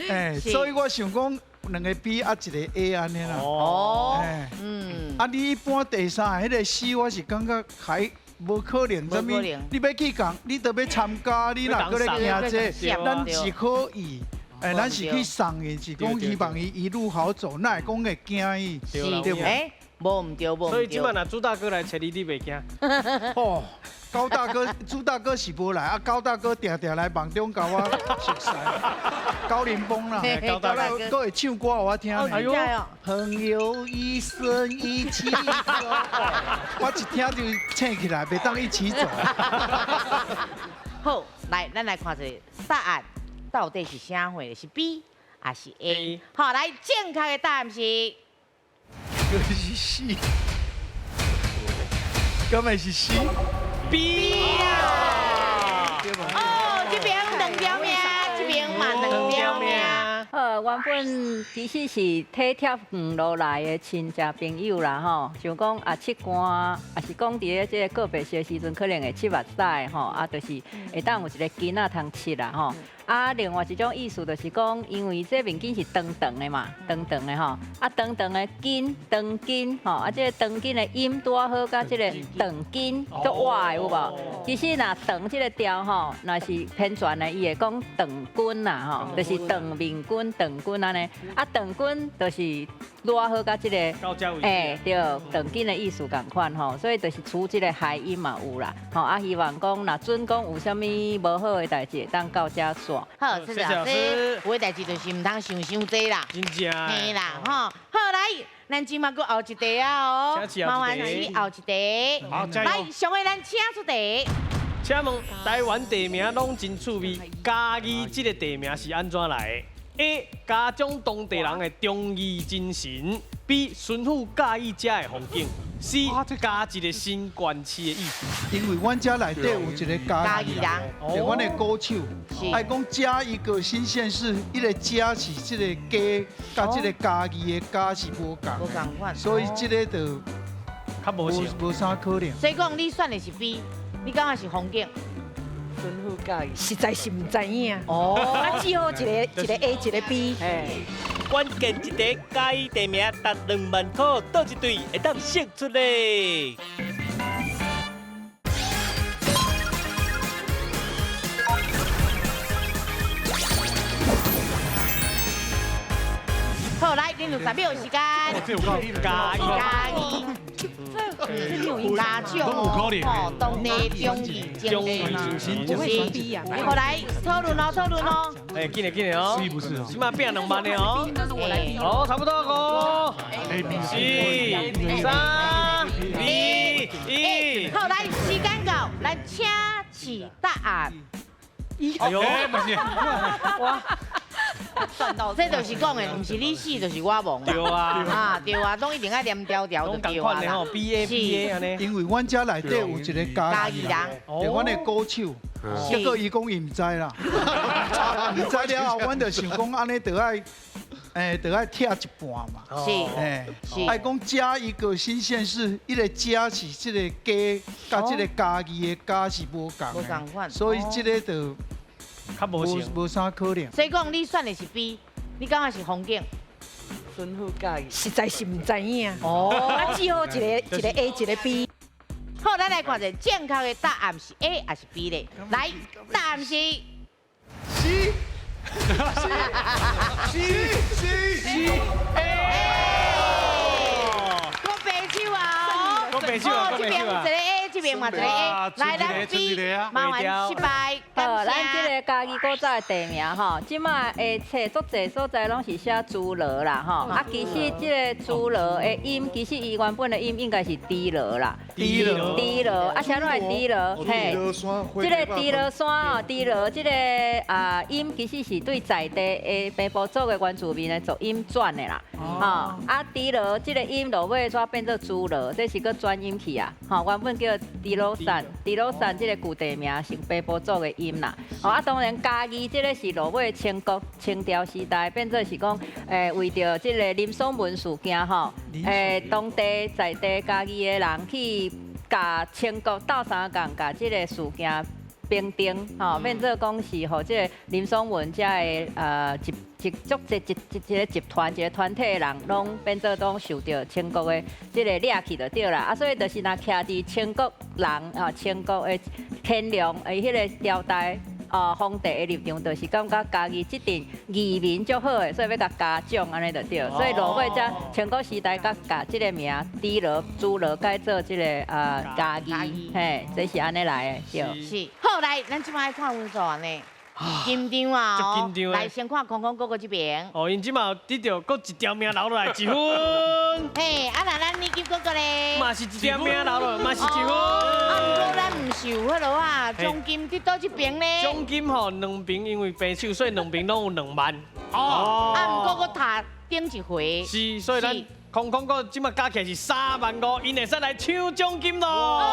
哎，所以我想講兩個 B 啊一個 A 按呢啦。哦，嗯，啊，你一般第三個彼個 C，我是感覺還無可能，啥物？你欲去講，你都欲參加，你若閣咧驚這個，咱是可以，哎，咱是去送伊，是講希望伊一路好走，哪會講會驚伊？對無？無毋對，無毋對。所以這擺若朱大哥來揣你，你袂驚？哦。高大哥、朱大哥是無來，啊高大哥定定來夢中共我熟似。高凌風啦，高大哥，閣會唱歌予我聽。哎呦，朋友一生一起走，我一聽就醒起來，袂當一起走。好，來，咱來看一下答案到底是啥貨？是 B 還是 A？好，來，正確的答案是，就是 C，敢會是 C？ B 啊！哦，這邊兩條命，這邊嘛兩條命。好，原本其實是體貼遠路來的親戚朋友啦，吼，想講啊，拭汗，也是講佇咧這個告別式的時陣，可能會拭目屎，吼，啊，就是會當有一個巾仔通拭啦，吼。啊，另外一種意思就是講，因為這面巾是長長的嘛，長長的吼，啊，長長的巾，長巾，吼，啊，這個長巾的音拄好佮這個長巾足活的有無？其實若長這個調吼，若是偏轉的，伊會講長巾啦，吼，就是長面巾、長巾按呢。啊，長巾就是拄好佮這個，欸，對，長巾的意思仝款吼，所以就是除這個諧音嘛有啦，吼，啊，希望講若準講有啥物無好的代誌，會當到遮煞。好，謝謝老師。有的代誌就是毋通想傷濟啦，真正。嘿啦，吼，好來，咱這馬閣後一題啊哦，麻煩請後一題。好，加油。來，上個咱請出題。請問台灣地名攏真趣味，嘉義這個地名是按怎來的？A. 嘉獎當地人的忠義精神。B. 巡撫佮意遮的風景。C. 加一個新縣市的意思。因為阮遮內底有一個嘉義人，對，阮的歌手，愛講加一個新縣市，彼個加是這個加，佮這個嘉義的嘉是無仝款，所以這個就較無啥可能。所以講你選的是 B，你感覺是風景？巡撫嘉義，實在是毋知影。哦，啊，只好一個一個 A，一個 B。關鍵一題，嘉義地名值2萬塊，佗一隊會當勝出咧？好，來，恁有10秒時間。嘉義，嘉義。家長哦，當地忠義精神，是。好來，討論哦，討論哦。哎，緊嘞緊嘞哦，是不是？起碼變2萬的哦。好，差不多5、4、3、2、1。好，來，時間到，來請示答案。哎呦，哇！這就是講的，毋是你死就是我亡。對啊，啊對啊，攏一定愛黏條條就對啊啦。 B A B A 按呢。因為阮遮內底有一個嘉義人，對，阮的歌手，結果伊講伊毋知啦，毋知了後，阮就想講按呢就愛，就愛拆一半嘛。是，是。愛講加一個新縣市，彼個加是這個加，佮這個嘉義的嘉是無仝，無仝款，所以這個就。較無啥可能。所以講你選的是 B，你感覺是風景？巡撫嘉義，實在是毋知影。哦，啊，只好一個一個 A，一個 B。好，咱來看者正確的答案是 A 還是 B 咧？來，答案是 C C C C A。講白手啊！講白手啊！這邊有一個 A，這邊嘛一個 A。來，咱 B，麻煩失敗。好，咱這個嘉義古早的地名吼，這馬的冊足濟所在攏是寫諸羅啦吼。啊，其實這個諸羅的音，其實伊原本的音應該是豬羅啦。豬羅。豬羅，啊，啥物會豬羅？嘿，這個豬羅山哦，豬羅這個啊音其實是對在地的平埔族的原住民的族音轉的啦。吼，啊，豬羅這個音落尾煞變做諸羅，這是閣轉音去啊。吼，原本叫豬羅山，豬羅山這個舊地名是平埔族的音啦。哦，啊，當然嘉義這個是落尾清國清朝時代變做是講，為著這個林爽文事件吼，當地在地嘉義的人去共清國鬥相共，共這個事件平定，吼，變做講是予這個林爽文遮的一足濟一個集團一個團體的人，攏變做攏受著清國的這個掠去就對啦。啊，所以就是若徛佇清國人啊，清國的乾隆的彼個朝代。皇帝的立場就是感覺嘉義這陣義民足好的，所以欲共嘉獎按呢就對。所以落尾才清國時代才共這個名豬羅諸羅改做這個嘉義，嘿，這是按呢來的，對。是。好，來，咱這擺愛看分數按呢。緊張啊！足緊張的。來，先看空空哥哥這邊。哦，𪜶這馬得著閣一條命留落來一分。嘿，啊那咱李金哥哥咧？嘛是一條命留落，嘛是一分。啊，毋過咱毋是有彼落啊，獎金佇佗一邊咧？獎金吼，兩邊因為平手，所以兩邊攏有2萬。哦。啊，毋過閣踏頂一回。是，所以咱空空哥這馬加起來是3萬5，𪜶會使來搶獎金咯。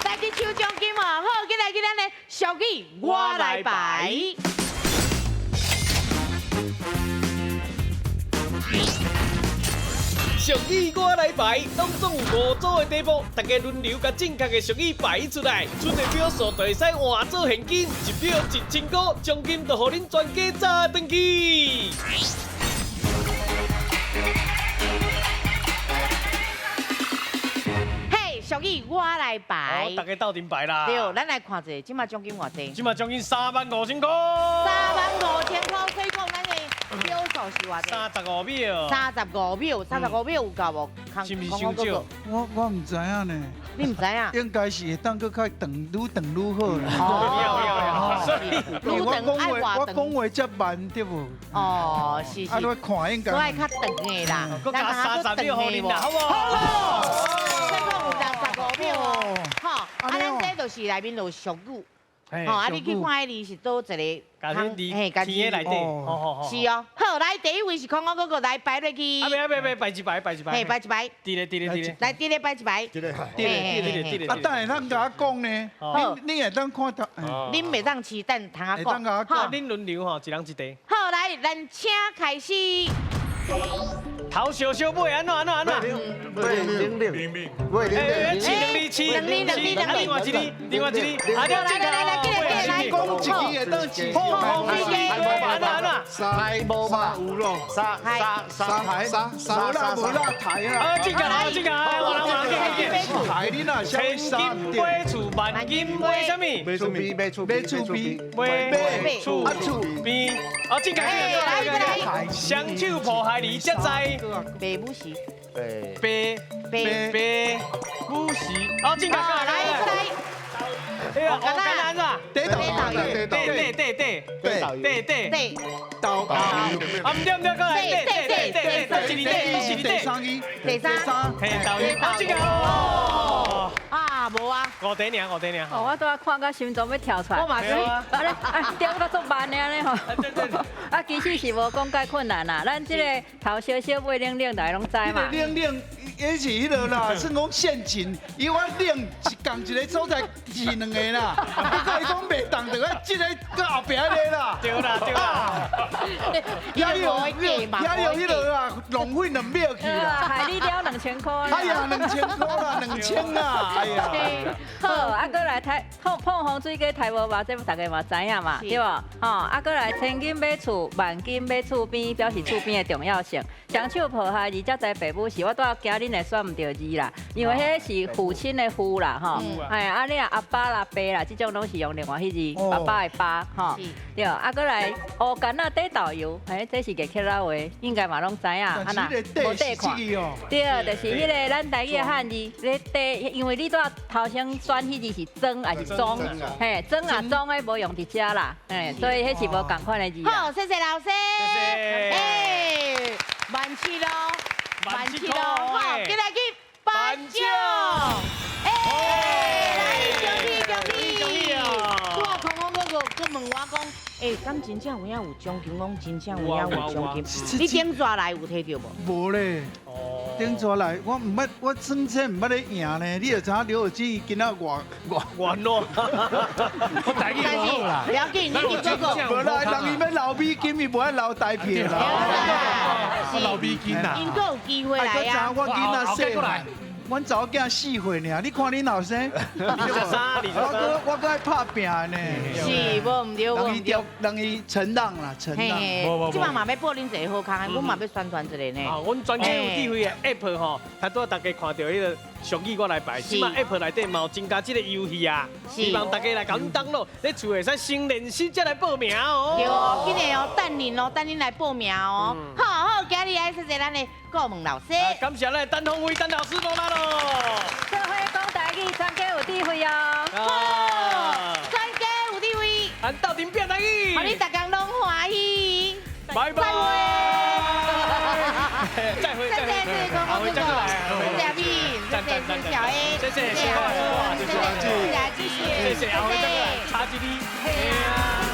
來去搶獎金哦！好，緊來去咱的俗語，我來排。俗語我來排，當中有5組的題目，大家輪流共正確的俗語排出來，出的票數就會使換做現金，一票1000塊，獎金就予恁全家炸轉去。俗語我來排，大家鬥陣排啦。對，咱來看一下，這馬獎金偌濟？這馬獎金35000塊。35000塊，所以講咱的票數是偌濟？35秒。35秒，35秒有夠無？是毋是傷少？我毋知影呢。你毋知影？應該是會當閣較長，愈長愈好啦。哦，所以我講話遮慢對無？哦，是是。啊，你看應該。我愛較長的啦。閣加30秒予恁啦，好無？好。65秒哦，吼，啊，咱這就是內面有俗語，吼，啊，你去看彼字是佗一個，嘿，家己內底，是哦。好，來第一位是空空哥哥來排落去。啊，袂袂，排一排，排一排。嘿，排一排。佇咧佇咧佇咧。來佇咧排一排。佇咧佇咧佇咧。啊，等下咱共我講呢，你會當看到。恁袂當試等通仔講。好，恁輪流吼，一人一題。好，來，咱請開始。頭燒燒尾按怎按怎按怎？尾零零尾零零七兩二七兩二兩二兩二，另外一字，另外一字，啊，來來來來，來來，講一字會當一破空安怎安怎？三无嘛，有咯，三三三台三无啦无啦台啦。啊，这个这个，我来我来，台你若千金买厝，万金买啥物？买厝边，买厝边，买厝边，买厝边。啊，这个来来，双手抱孩儿才知。白母时。白白白母时。哦，这个来来。哎呀，我刚刚是对对对对对对对对导啊，唔对唔对，过来对对对对，一对是第三第三，嘿，导游，这个哦，啊，无啊，五题尔，五题尔。哦，我拄仔看到心脏欲跳出来。我嘛是。啊，咧，点到足慢的按呢吼。啊，其实是无讲介困难啦，咱这个头烧烧尾冷冷，大家拢知嘛。冷冷，也是彼落啦，算讲陷阱。伊我冷是仝一个所在是两个啦，不过伊讲袂动，就爱这个搁后壁那个啦。对啦对啦。遐有遐有彼落啊，浪费2秒去啦。害你了2000块。哎呀，2000块啦，2000啊，哎呀。好，啊，閣來台碰碰風水果刣無肉，這大家嘛知影嘛，對無？吼，啊，閣來千金買厝，萬金買厝邊，表示厝邊的重要性。雙手抱孩兒才知爸母是，我拄仔驚恁會選毋著字啦，因為彼是父親的父啦，吼。哎，啊，你若阿爸啦、爸啦，這種攏是用另外彼字，爸爸的爸，吼。對，啊，閣來烏柑仔底豆油，哎，這是月客仔話，應該嘛攏知影。啊若無底看，對，就是彼個咱台語的漢字，咧底，因為你拄仔頭先選彼字是裝還是裝？嘿，裝啊裝的無用佇遮啦，嘿，所以彼是無仝款的字。好，謝謝老師。謝謝。哎，萬七咯，萬七咯，好，進來去頒獎。哎，來，恭喜恭喜恭喜啊！拄仔空空閣閣問我講，欸，敢真正有影有獎金？講真正有影有獎金？你頂逝來有提著無？無咧。頂逝來，我毋捌，我算這毋捌咧贏呢。你就知影劉若英今仔偌偌偌糯。我台語無好啦。不要緊，你這個。無啦，人伊欲留美金，伊無愛留台票啦。我留美金啦。𪜶閣有機會來啊！我囡仔細漢，阮查某囝4歲爾，你看恁後生，23，我閣愛拍拚呢。是，無毋對，無毋對。人伊承讓啦，承讓。這擺嘛欲報恁一個好康的，阮嘛欲宣傳一下呢。啊，阮全家有智慧的 App 吼，頭拄仔大家看著彼個俗語我來排，這擺 App 內底嘛有增加這個遊戲啊，希望大家來共阮登錄，咧厝會使先練習才來報名哦。對哦，緊來哦，等恁哦，等恁來報名哦。好好，今日愛謝謝咱的顧問老師。感謝咱的陳鴻威陳老師過來咯。做伙講台語，全家有智慧哦。好，全家有智慧。咱鬥陣拼台語。予恁逐工攏歡喜。拜拜。再會。謝謝謝謝公公哥哥，謝謝阿敏，謝謝謝小 A，謝謝謝謝謝謝謝謝阿輝，差一哩。